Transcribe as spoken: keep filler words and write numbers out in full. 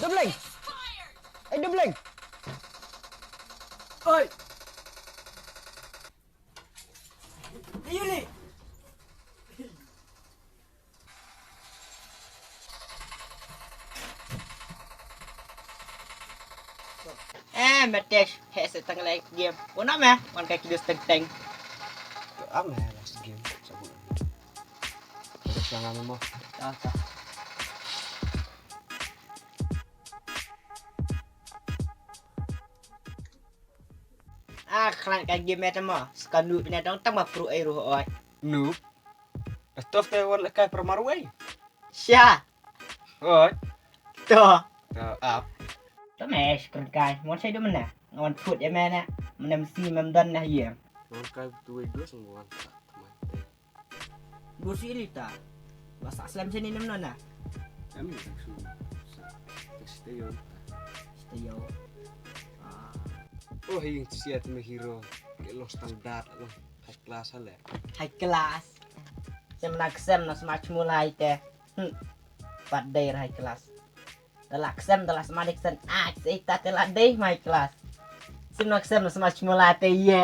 Doubling. Eh, doubling. Oi. Yuli. Eh, Matesh, he se tang lai game. Una me, wan ka kidus teng teng. Am eh, last game. Sabu. Ada siang mo. Ta ta. Ah, khlan ka game ta mo. Ska nu pina dong tang ma pro ai ruh oi. Nu. Dah tof te wan lekai permarwei. Sha. Oi. To. To ap. To me shukran kai. Mon sai do mena. Ngon put ya mena. Mena mesti memdan nah ye. Ngon kai tu wei dos ngon ta. Teman te. Dur si lita. Basa slem sini nem nona. Em ni tak su. Tak stay on. Stay on. Ah. Oh, hi siat me hero. Ke lo standard lo. High class ale. High class. Sem na ksem na smash mulai te. Hmm. Pat dei high class. Te la ksem te la smash dei ksem. Ah, se ita te la dei high class. Sem na ksem na smash mulai te ye.